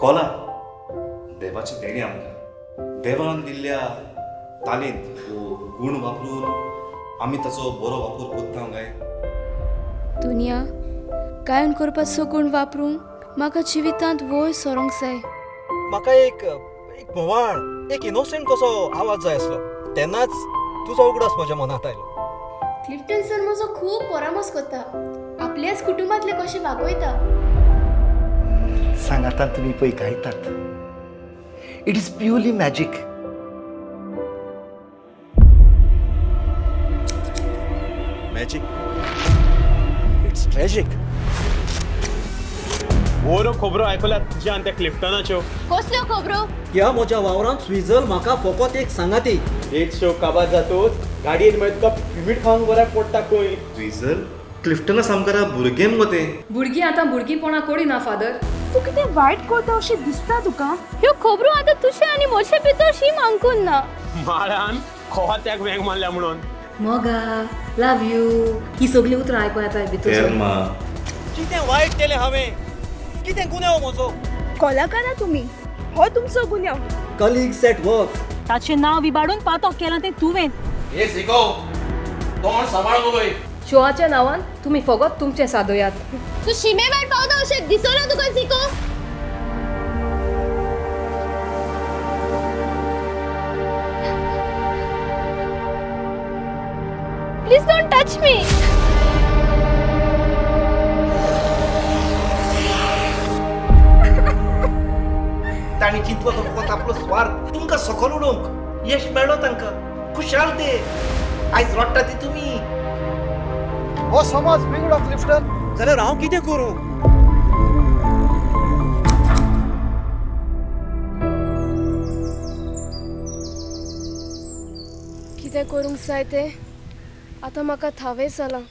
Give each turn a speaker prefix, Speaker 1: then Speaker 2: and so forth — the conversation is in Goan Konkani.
Speaker 1: कोला देवाचें देणें आमकां. देवान दिल्ल्या तालेंत वो गूण वापरून आमी ताचो बरो वापर करता काय?
Speaker 2: दुनिया गायन करपाचो गूण वापरूंक म्हाका जिवितांत वयर सरोंक जाय.
Speaker 3: म्हाका एक एक म्होवाळ, एक इनोसंट कसो आवाज जाय आसलो. तेन्नाच तुजो उगडास म्हज्या मनांत आयलो.
Speaker 2: क्लिफ्टन सर म्हजो खूब परामर्श करता, आपल्याच कुटुंबांतले कशें वागयता.
Speaker 4: सांगातान तुमी पळय गायतात. It is purely magic.
Speaker 3: Magic, it's tragic.
Speaker 5: बरो खबरो आयकल्यात तुज्या आनी त्या क्लिफ्टनाच्यो.
Speaker 2: कसल्यो खबरो?
Speaker 3: ह्या म्हज्या वावरांत स्विझल म्हाका फकत एक सांगाती.
Speaker 5: एक शो काबार जातोच गाडयेन मागीर तुका फिमीट खावंक बऱ्याक पडटा खंय.
Speaker 1: स्विझल क्लिफ्टना सामकारा भुरगें मुगो तें.
Speaker 6: भुरगीं आतां भुरगींपणां करिना फादर.
Speaker 7: तूं कितें वायट करता अशें दिसता तुका?
Speaker 2: ह्यो खबरो आतां तुजे आनी म्हजे भितर शीम अंकून ना.
Speaker 5: माळान खोत्याक वेंग मारल्या म्हणून.
Speaker 6: मोगा, लव you ही सगळीं उतरां आयकूं येता भितर.
Speaker 1: मा
Speaker 3: कितें वायट केलें हांवें? कितें गुन्यांव म्हजो?
Speaker 7: कलाकारां तुमी, हो तुमचो गुन्यांव.
Speaker 3: Colleagues at work.
Speaker 8: ताचें नांव इबाडून पातक केलां तें तुवें.
Speaker 9: हे शिकव तोंड सांबाळून उलय.
Speaker 6: शोआच्या नांवान तुमी फकत तुमचें सादयात.
Speaker 2: तूं शिमे भायर पावता अशें दिसना तुका Zico? Please don't touch me.
Speaker 4: तांणी चिंतलो तो फकत आपलो स्वार्थ. तुमकां सकल उडोवंक यश मेळ्ळो तांकां, खुशाल ते. आयज रडटा ती तुमी.
Speaker 3: हो समाज बिगडो क्लिफ्टन, जाल्यार हांव कितें करूं?
Speaker 2: कितें करूंक जाय तें आतां म्हाका थावें जालां.